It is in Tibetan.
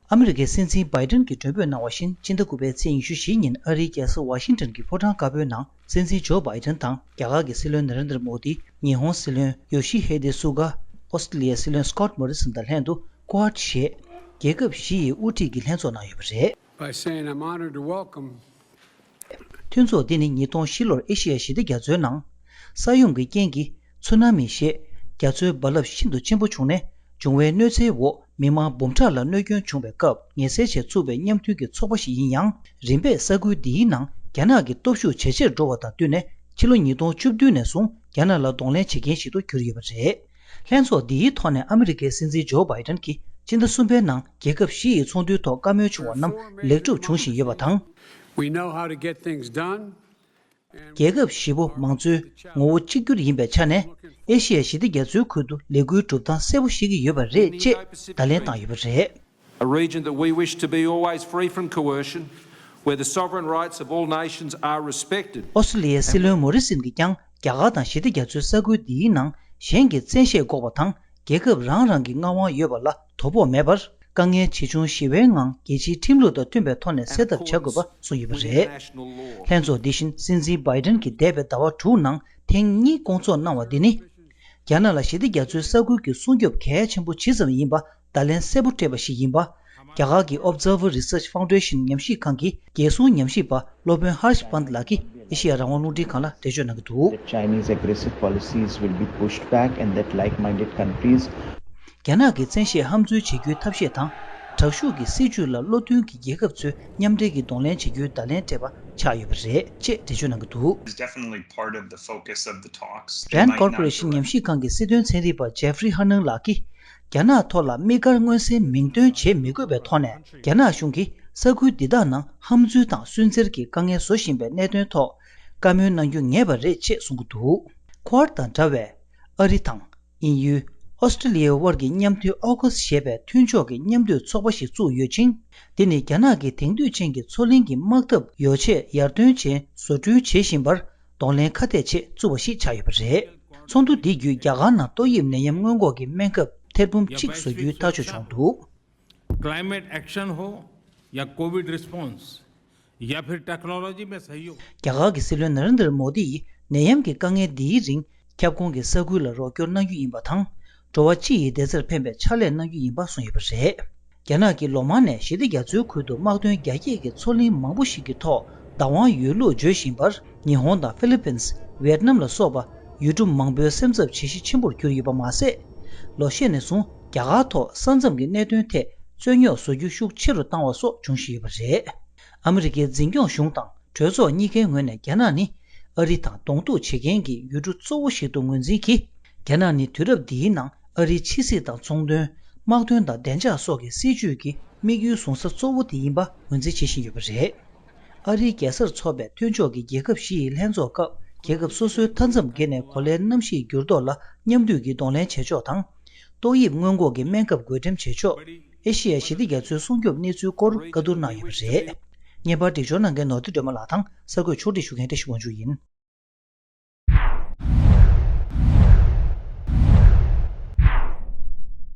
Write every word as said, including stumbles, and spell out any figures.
ཨ་མི་རི་ཀའི་སྲིད་འཛིན་བྷའི་ཏན་གྱིས་མགྲོན་འབོད་གནང་བ་བཞིན། སྤྱི་ཟླ་དགུ་པའི་ཚེས་ཉི་ཤུ་བཞི་ཉིན་ཨ་རིའི་རྒྱལ་ས་ཝ་ཤིང་ཏོན་གྱི་ཕོ་བྲང་དཀར་པོའི་ནང་། སྲིད་འཛིན་ཇོ་བྷའི་ཏན་དང་རྒྱ་གར་གྱི་སྲིད་བློན་ན་རེན་དྲ་མོ་དི། ཉི་ཧོང་སྲིད་བློན་ཡོ་ཤི་ཧེ་དེ་སུ་ག། ཨོ་སི་ཀྲི་ལི་ཡའི་སྲིད་བློན་སྐོད་མོ་རི་སོན་དང་ལྷན་དུ། ཀོཌ་ཞེས་རྒྱལ་ཁབ་བཞི་ཡི་དབུ་ཁྲིད་ཀྱིས་ལྷན་ཚོགས་གནང་ཡོད་པ་རེད། By saying I'm honored to welcome མཐུན་ཚོགས་འདི་ནི་ཉིས་སྟོང་བཞི་ལོར་ཨེ་ཤི་ཡ་ཞི་བདེ་རྒྱ་མཚོའི་ནང་། ས་ཡོམ་གྱི་རྐྱེན་གྱིས་ཚུ་ན་མི་ཞེས་རྒྱ་མཚོའི་རྦ་རླབས་ཤིན་ཏུ་ཆེན་པོ་བྱུང་ནས། བྱུང་བའི་གནོད་འཚེའི་འོག་མི་མང་འབུམ་ཕྲག་ལ་གནོད་སྐྱོན་བྱུང་བའི་སྐབས་ངལ་སེལ་ཆེད་བཙུགས་པའི་མཉམ་མཐུན་གྱི་ཚོགས་པ་ཞིག་ཡིན་ཡང་། རིམ་པས་ས་ཁུལ་འདིའི་ནང་རྒྱ་ནག་གི་སྟོབས་ཤུགས་ཇེ་ཆེར་འགྲོ་བ་དང་བསྟུན་ནས། ཕྱི་ལོ་ཉིས་སྟོང་བཅུ་བདུན་ནས་བཟུང་རྒྱ་ནག་ལ་གདོང་ལེན་བྱེད་མཁན་ཞིག་ཏུ་གྱུར་ཡོད་པ་རེད། ལྷན་ཚོགས་འདིའི་ཐོག་ནས་ཨ་མི་རི་ཀའི་སྲིད་འཛིན་ཇོ་བྷའི་ཏན་གྱིས་སྤྱི་ཟླ་གསུམ་པའི་ནང་རྒྱལ་ཁབ་བཞི་ཡི་ཚོགས་འདུའི་ཐོག་བཀའ་མོལ་བྱུང་བ་རྣམས་ལེགས་གྲུབ་བྱུང་བཞིན་ཡོད་པ་དང་། We know how to get things done. རྒྱལ་ཁབ་བཞི་པོ་མང་གཙོའི་ངོ་བོ་གཅིག་གྱུར་ཡིན་པའི་ཆ་ནས། ཨེ་ཤི་ཡ་ཞི་བདེ་རྒྱ་མཚོའི་ཁུལ་དུ་ལས་འགུལ་སྒྲུབ་སྟངས་གསལ་པོ་ཤེས་ཀྱི་ཡོད་པ་རེད་ཅེས་བརྡ་ལན་བཏང་ཡོད་པ་རེད། A region that we wish to be always free from coercion, where the sovereign rights of all nations are respected. ཨོ་སི་ཀྲི་ལི་ཡའི་སྲིད་བློན་མོ་རི་སིན་གྱིས་ཀྱང་རྒྱ་གར་དང་ཞི་བདེ་རྒྱ་མཚོའི་ས་ཁུལ་འདིའི་ནང་གཞན་གྱི་བཙན་ཤེད་འགོག་པ་དང་། རྒྱལ་ཁབ་རང་རང་གི་མངའ་དབང་ཡོད་པ་ལ་དོ་ཕོག་མེད་པར། དཀའ་ངལ་ཇི་བྱུང་ཞི་བའི་ངང་རྒྱལ་སྤྱིའི་ཁྲིམས་ལུགས་དང་མཐུན་པའི་ཐོག་ནས་སེལ་ཐབས་བྱ་དགོས་པ་གསུངས་ཡོད་པ་རེད། ལྷན་ཚོགས་འདི་བཞིན་སྲིད་འཛིན་བྷའི་ཏན་གྱིས་འདས་པའི་ཟླ་བ་དྲུག་ནང་ཐེངས་གཉིས་སྐོང་ཚོགས་གནང་བ་འདི་ནི། རྒྱ་ནག་ལ་ཞི་བདེ་རྒྱ་མཚོའི་ས་ཁུལ་གྱི་སྲུང་སྐྱོབ་གལ་ཆེན་པོ་ཇི་ཙམ་ཡིན་པ་བརྡ་ལན་གསལ་པོ་སྤྲད་པ་ཞིག་ཡིན་པ། རྒྱ་གར་གྱི་Observer Research Foundation ཉམས་ཞིབ་ཁང་གི་རྒྱལ་སྲུང་ཉམས་ཞིབ་པ་སློབ་དཔོན་ཧར་ཤ་པཱན་ལགས་ཀྱིས་ཨེ་ཤེ་ཡ་རང་དབང་རླུང་འཕྲིན་ཁང་ལ་འགྲེལ་བརྗོད་གནང་གི་འདུག། That Chinese aggressive policies will be pushed back and that like-minded countries རྒྱ་ནག་གི་བཙན་ཤེད་ཧམ་འཛུལ་བྱེད་རྒྱུའི་ཐབས་ཤེས་དང་། དྲག་ཤུགས་ཀྱི་སྲིད་བྱུས་ལ་བློ་མཐུན་གྱི་རྒྱལ་ཁབ་ཚོས་མཉམ་འབྲེལ་གྱིས་གདོང་ལེན་བྱེད་རྒྱུའི་བརྡ་ལན་སྤྲད་པ་ཆགས་ཡོད་པ་རེད་ཅེས་འགྲེལ་བརྗོད་གནང་གི་འདུག། Is definitely part of the focus of the talks. They Rand might not Corporation direct- ཉམས་ཞིབ་ཁང་གི་སྲིད་དོན་ཚན་རིག་པ་ཇེ་ཧྥི་རི་ཧ་ནང་ལགས་ཀྱིས། རྒྱ་ནག་ཐོག་ལ་དམིགས་བཀར་མངོན་གསལ་མིང་འདོན་བྱེད་མི་དགོས་པའི་ཐོག་ནས། རྒྱ་ནག་གཞུང་གིས་ས་ཁུལ་འདི་དག་ནང་ཧམ་འཛུལ་དང་སུན་གཙེར་གྱི་དཀའ་ངལ་བཟོ་བཞིན་པའི་གནད་དོན་ཐོག་བཀའ་མོལ་གནང་རྒྱུ་ངེས་པ་རེད་ཅེས་གསུང་གི་འདུག། ཁོ་ཝཱཌ་དང་འདྲ་བའི་ཨ་རི་དང་། དབྱིན་ཡུལ། ཨོ་སི་ཀྲི་ལི་ཡའི་དབར་གྱི་མཉམ་མཐུན་ཨོ་ཀོ་སི་ཞེས་པའི་མཐུན་ཕྱོགས་ཀྱི་མཉམ་འདུས་ཚོགས་པ་ཞིག་བཙུགས་ཡོད་ཅིང་། འདི་ནི་རྒྱ་ནག་གི་དེང་དུས་ཅན་གྱི་མཚོ་གླིང་གི་དམག་འཐབ་ཡོ་ཆས་ཡར་ཐོན་ཅན་བཟོ་སྐྲུན་བྱེད་བཞིན་པར་གདོང་ལེན་ཁ་གཏད་ཆེད་བཙུགས་པ་ཞིག་ཆགས་ཡོད་པ་རེད། ཚོགས་འདུ་འདི་བརྒྱུད་རྒྱ་གར་ནང་ཏོག་དབྱིབས་ནད་ཡམས་སྔོན་འགོག་གི་སྨན་ཁབ་ཐེར་འབུམ་གཅིག་བཟོ་རྒྱུའི་ཐག་གཅོད་བྱུང་འདུག། Climate action हो या Covid response या फिर टेक्नोलॉजी में सहयोग। རྒྱ་གར་གྱི་སྲིད་བློན་ན་རེན་དྲ་མོ་དི་ཡིས་ནད་ཡམས་ཀྱི་དཀའ་ངལ་འདིའི་རིང་ཁྱབ་ཁོངས་ཀྱི་ས་ཁུལ་ལ་རོགས་སྐྱོར་གནང་རྒྱུ་ཡིན་པ་དང་། འགྲོ་བ་སྤྱི་ཡི་བདེ་རྩར་ཕན་པའི་ཕྱག་ལས་གནང་རྒྱུ་ཡིན་པ་གསུངས་ཡོད་པ་རེད། རྒྱ་ནག་གིས་ལོ་མང་ནས་ཞི་བདེ་རྒྱ་མཚོའི་ཁུལ་དུ་དམག་དོན་རྒྱ་སྐྱེད་ཀྱི་མཚོ་གླིང་མང་པོ་ཞིག་གི་ཐོག་བདག་དབང་ཡོད་ལུགས་བརྗོད་བཞིན་པར། ཉི་ཧོང་དང་ཧྥི་ལི་པིན། ཝེ་ཏི་ནམ་ལ་སོགས་པ་ཡུལ་གྲུ་མང་པོའི་སེམས་འཚབ་བྱེད་གཞི་ཆེན་པོར་གྱུར་ཡོད་པ་མ་ཟད། ལོ་ཤས་ནས་བཟུང་རྒྱ་གར་ཐོག་ས་མཚམས་ཀྱི་གནད་དོན་ཐད་རྩོད་རྙོག་བཟོ་རྒྱུ་ཤུགས་ཆེ་རུ་བཏང་བ་སོགས་འབྱུང་བཞིན་ཡོད་པ་རེད། ཨ་མི་རི་ཀའི་འཛིན་སྐྱོང་གཞུང་དང་གྲོས་ཚོགས་གཉིས་ཀའི་ངོས་ནས་རྒྱ་ནག་ནི་ཨ་རི་དང་གདོང་ཐུག་བྱེད་མཁན་གྱི་ཡུལ་གྲུ་གཙོ་བོ་ཞིག་ཏུ་ངོས་འཛིན་གྱིས། རྒྱ་ནག་ནི་དུས་རབས་འདིའི་ནང་ཨ་རིའི་ཕྱི་སྲིད་དང་ཚོང་དོན། དམག་དོན་དང་བདེ་འཇགས་སོགས་ཀྱི་སྲིད་ཇུས་ཀྱི་དམིགས་ཡུལ་བཟུང་ས་གཙོ་བོ་དེ་ཡིན་པ་ངོས་འཛིན་བྱེད་བཞིན་ཡོད་པ་རེད། ཨ་རིའི་རྒྱལ་སར་འཚོགས་པའི་མཐུན་ཕྱོགས་ཀྱི་རྒྱལ་ཁབ་བཞི་ཡི་ལྷན་ཚོགས་སྐབས། རྒྱལ་ཁབ་སོ་སོའི་མཐའ་མཚམས་བརྒལ་ནས་གོ་ལའི་གནམ་གཤིས་འགྱུར་ལྡོག་ལ་མཉམ་འདུས་ཀྱིས་གདོང་ལེན་བྱེད་ཕྱོགས་དང་། ཏོག་དབྱིབས་སྔོན་འགོག་གི་སྨན་ཁབ་བགོ་འགྲེམས་བྱེད་ཕྱོགས། ཨེ་ཤེ་ཡ་ཞི་བདེ་རྒྱ་མཚོའི་སྲུང་སྐྱོབ་གནས་ཚུལ་སྐོར་བཀའ་བསྡུར་གནང་ཡོད་པ་རེད། བརྙན་པར་སྒྲིག་སྦྱོར་གནང་མཁན་ནོར་བུ་སྒྲོལ་མ་ལགས་དང་གསར་འགོད་ཕྱོགས་སྒྲིག་ཞུ་མཁན་བཀྲ་ཤིས་དབང་ཕྱུག་ཡིན།